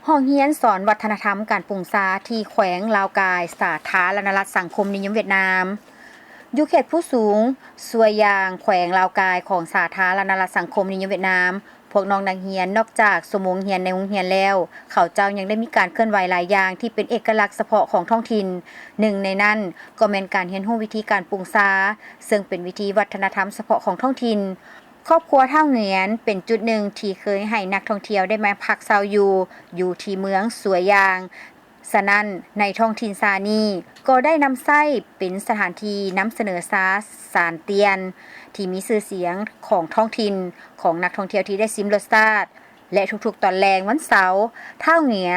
ຫ້ອງຮຽນສອນວັດທະນະທຳການປຸງຊາທີ່ແຂວງລາວກາຍ ສາທາລະນະລັດສັງຄົມນິຍົມຫວຽດນາມ. ຢູ່ເຂດພູສູງ ສ່ວຍຢາງ ແຂວງລາວກາຍ ຂອງສາທາລະນະລັດສັງຄົມນິຍົມຫວຽດນາມ, ພວກນ້ອງນັກຮຽນນອກຈາກຊົ່ວໂມງຮຽນໃນໂຮງຮຽນແລ້ວ, ເຂົາເຈົ້າຍັງໄດ້ມີການເຄື່ອນໄຫວຫຼາຍຢ່າງທີ່ເປັນເອກະລັກສະເພາະຂອງທ້ອງຖິ່ນ. ໜຶ່ງໃນນັ້ນກໍແມ່ນການຮຽນຮູ້ວິທີການປຸງຊາ, ເຊິ່ງເປັນວິທີວັດທະນະທຳສະເພາະຂອງທ້ອງຖິ່ນ. ຄອບຄົວທ້າວຫງຽນເປັນຈຸດໜຶ່ງທີ່ເຄີຍໃຫ້ນັກທ່ອງທ່ຽວໄດ້ມາພັກເຊົາຢູ່ ຢູ່ທີ່ເມືອງສ່ວຍຢາງ. ສະນັ້ນ, ໃນທ້ອງຖິ່ນຊານີ້ກໍໄດ້ນຳໃຊ້ເປັນສະຖານທີ່ນຳສະເໜີຊາສານຕຽນ ທີ່ມີຊື່ສຽງຂອງທ້ອງຖິ່ນ, ຂອງນັກທ່ອງທ່ຽວທີ່ໄດ້ຊິມລົດຊາດ ແລະ ທຸກໆຕອນແລງວັນເສົາ, ທ້າວຫງຽ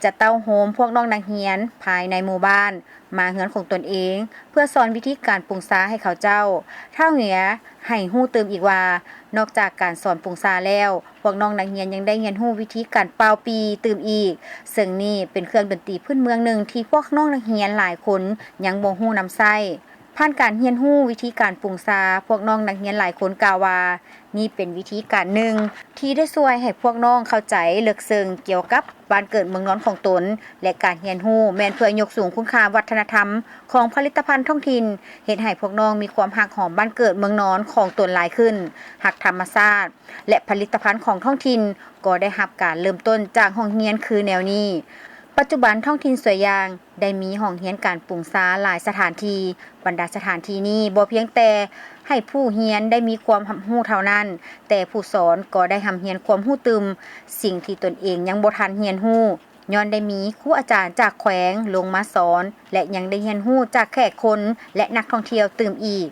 ຈະເຕົ້າໂຮມພວກນ້ອງນັກຮຽນພາຍໃນໝູ່ບ້ານ ມາເຮືອນຂອງຕົນເອງ ເພື່ອສອນວິທີການປຸງຊາໃຫ້ເຂົາເຈົ້າ. ທ້າວເຫງຍໃຫ້ຮູ້ຕື່ມອີກວ່າ, ນອກຈາກການສອນປຸງຊາແລ້ວ, ພວກນ້ອງນັກຮຽນຍັງໄດ້ຮຽນຮູ້ວິທີການປ່າວປີຕື່ມອີກ, ເຊິ່ງນີ້ເປັນເຄື່ອງດົນຕີພື້ນເມືອງໜຶ່ງທີ່ພວກນ້ອງນັກຮຽນຫຼາຍຄົນຍັງບໍ່ຮູ້ນຳໃຊ້. ຜ່ານການຮຽນຮູ້ວິທີການປຸງຊາ, ພວກນ້ອງນັກຮຽນຫຼາຍຄົນກ່າວວ່າ, ນີ້ເປັນວິທີການໜຶ່ງທີ່ໄດ້ຊ່ວຍໃຫ້ພວກນ້ອງເຂົ້າໃຈເລິກເຊິ່ງກ່ຽວກັບບ້ານເກີດເມືອງນອນຂອງຕົນ ແລະ ການຮຽນຮູ້ແມ່ນເພື່ອຍົກສູງຄຸນຄ່າວັດທະນະທຳຂອງຜະລິດຕະພັນທ້ອງຖິ່ນ, ເຮັດໃຫ້ພວກນ້ອງມີຄວາມຮັກຫອມບ້ານເກີດເມືອງນອນຂອງຕົນຫຼາຍຂຶ້ນ, ຮັກທຳມະຊາດ ແລະ ຜະລິດຕະພັນຂອງທ້ອງຖິ່ນ ກໍໄດ້ຮັບການເລີ່ມຕົ້ນຈາກຫ້ອງຮຽນຄືແນວນີ້. ປັດຈຸບັນທ້ອງຖິ່ນສ່ວຍຢາງ ໄດ້ມີຫ້ອງຮຽນການປຸງຊາຫຼາຍສະຖານທີ່. ບັນດາສະຖານທີ່ນີ້ບໍ່ພຽງແຕ່ໃຫ້ຜູ້ຮຽນໄດ້ມີຄວາມຮັບຮູ້ເທົ່ານັ້ນ, ແຕ່ຜູ້ສອນກໍໄດ້ຮ່ຳຮຽນຄວາມຮູ້ຕື່ມ, ສິ່ງທີ່ຕົນເອງຍັງບໍ່ທັນຮຽນຮູ້, ຍ້ອນໄດ້ມີຄູອາຈານຈາກແຂວງລົງມາສອນ ແລະ ຍັງໄດ້ຮຽນຮູ້ຈາກແຂກຄົນ ແລະ ນັກທ່ອງທ່ຽວຕື່ມອີກ.